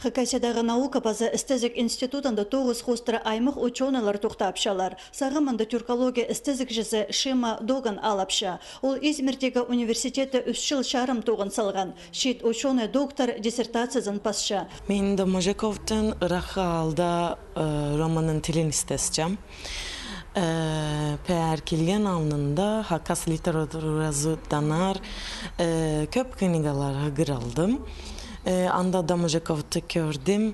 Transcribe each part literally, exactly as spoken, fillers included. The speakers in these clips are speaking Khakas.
Хакасиядағы наука паза істезіг институтында тоғыс хоостыра аймах учёныйлар тохтапчалар. Сағам анда тюркология істезігҷізі Шима Доган алапча. Ол Измирдегі университетте ӱс чыл чарым тоғын салған. Чиит учёный доктор диссертациязын пасча. Мин Доможаковтың «Ыраххы аалда» романның тілін істесчем. Пеер килген алнында хакас литературазы танар кӧп книгалар хығыралдым. Анда Доможаковты кӧрдім.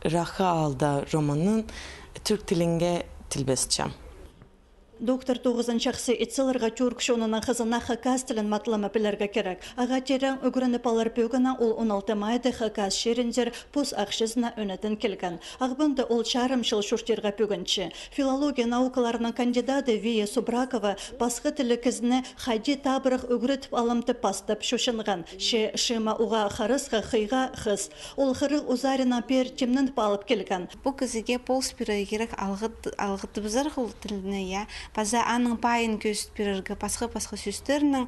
Ыраххы аалда романын тӱрк тілінге тілбесчем. Доктор тоғызын чахсы ит саларға тюрк чонының хызына хакас тілін матлама пілерге кирек. Ағаа тирең ӱгреніп алар пӧгінең ол он алты майда Хакас чиріндер пос ахчазына ӧнетін килген. Ағбанда ол чарым чыл чуртирға пӧгінче. Филология наукаларының кандидаты Вия Субракова пасха тілліг кізіні хайди табырах ӱгретіп алам тіп пастап чочынған. Че Шима уғаа харасха хыйға хыс. Ол хырых узарынаң пеер тимненіп алып килген. Пу кізіге полыс пирерге кирек, алғыт-, алғытыбызарға ол тілні, я. Паза аның пайын кӧзіт пирерге пасха-пасха сӧстернең.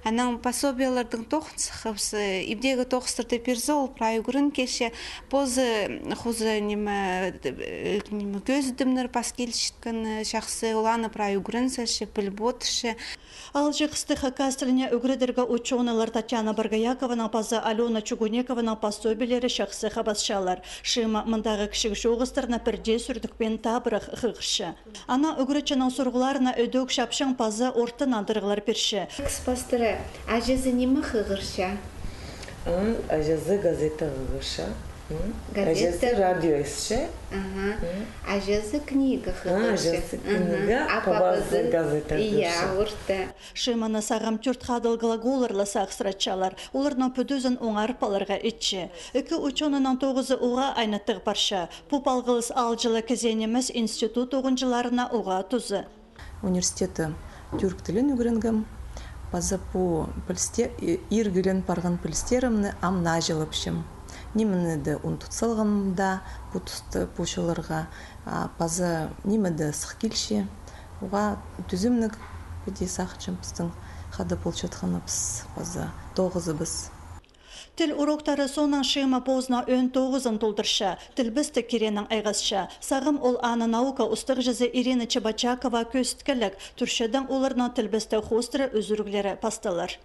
Анаң пособиелернең тоғын сыххабыс, ибдегі тоғыстарны пирзе, ол прай ӱгрен килче. Позы хоза ниме, ниме, кӧзідімнер пас килчеткен, чахсы, ол аны прай ӱгрен салча, піліп одырча. Аалҷы хысты хакас тіліне ӱгредерге учёныйлар Татьяна Боргоякованың паза Алёна Чугунекованың пособиелері чахсы хабасчалар. Шима мындағы кічіг чоғыстарны пір дее сӱрдікпеен табырах хығырча. Анаң ӱгретчінің сурығларына ідӧк чапчаң паза орта нандырығлар пирче. Кізі пастыра аҷазы ниме хығырча? Аҷазы газета хығырча. Газета. Аҷазы радио исче. Аха. Аҷазы книга хығырча. Аҷазы книга, а пабазы газета хығырча. Ия, орта. Шиманы сағам тӧрт хадыл глаголлар ла сағыссыратчалар. Оларның пӱдізін оңарып аларға итче. Ікі учёныйның тоғызы уғаа айнаттығ парча. Пу палғалыс аалҷылығ кізее нимес, институт тоғынҷыларына уғаа туза. Университетте тӱрк тілін ӱгренгем. Паза пу пілісте-, и-, иргілен парған пілістерімні ам нааҷылапчам. Нимені дее ундут салғам даа, пу туста, пу чылларға, а, паза ниме дее сых килче. Уғаа тӱзімніг піди сағынчам пістің хада полчатханыбыс паза тоғызыбыс. Тіл уроктары соонаң Шима позының ӧӧн тоғызын толдырча, тілбестіг киренең айғасча. Сағам ол аны наука устағҷызы Ирина Чебочакова кӧзіткелек, тӱрчедең оларның тілбестіг хоостыра ӱзӱріглері пасталар.